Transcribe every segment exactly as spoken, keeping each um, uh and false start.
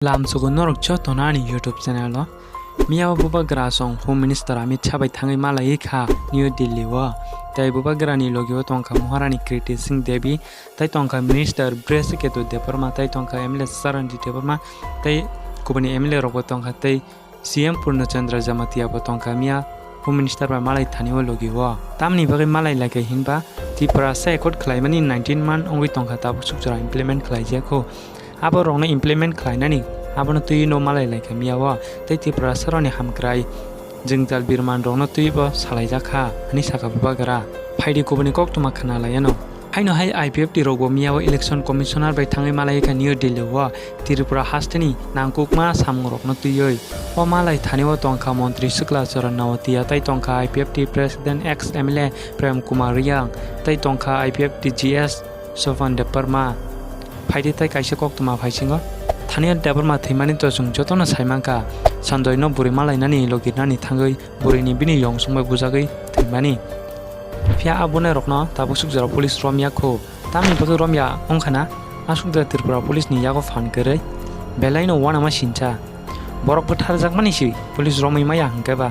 Lamsogo norok jotono ani YouTube channel o. Miya o bubagra song Home Minister Amit Shah bai thangwi malaiwi kha New Delhi o. Tei bubagra ni logi o tongkha Maharani Kriti Singh Devi, tei tongkha Minister Bresiketu Debbarma, tei tongkha M L A Charanjit Debbarma, tei kubuni M L A rok bo tongkha, tei C M Purna Chandra Jamatia bo tongkha miya Home Minister bai malai thani o logi o. Tamni bagwi malai laikha hinba Tiprasa accord khlaimani nineteen month wngwi tongkha, tabuk sukjora implement khlaijak kho. Abo rokno implement khlainani abono twiwi no malai laikha miya o, tei Tiprasa rokni hamkrai jwngjal birman rokno twiwi bo salaijak kha, hwnwi sakha bubagra. Phaidi kubuni koktwma khna laiano. Haino hai I P F T rok bo miya o Election Commissioner bai thangwi malai kha New Delhi o Tripura hasteni nangkukma samung rokno twiwi. O malai thani o tongkha Montri Sikla Charan Nawatia, tei tongkha I P F T President ex M L A Prem Kumar Riang, tei tongkha I P F T G S Sophan Debbarma. Phaidi tei kaisa koktwma phaisingo. Thani o Debbarma thwimani to chwng jotono saimankha. Sanjoy no bwrwi malainani logirnani thangwi bwrwini bini yongsong bai bujagwi thwimani. Phiya a bunai rokno tabuk sukjora police romya kho. Tamni bagwi romya wngkha na, aswk da Tripura police ni yago phan kwrwi. Belai no uanama sincha. Borok bwtharjakmani si police romwi maya hwnkhe ba.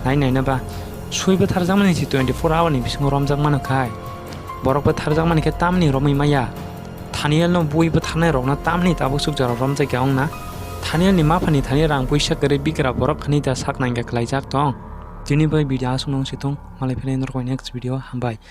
Nai naina ba. Sui bwtharjakmani si twenty four hour ni bisingo romjak mano khai. Borok bwtharjakmani khe tamni romwi maya. Thaniel no bui bwtharnai rokno tamni tabuk sukjora romjak ya wngna. Thaniel ni maphani thani rang puisa kwrwi bigra borok khani da sak nangya khlaijak tong. Tini bai video aswk nung si thung. Malai philai norok next video. Hambai.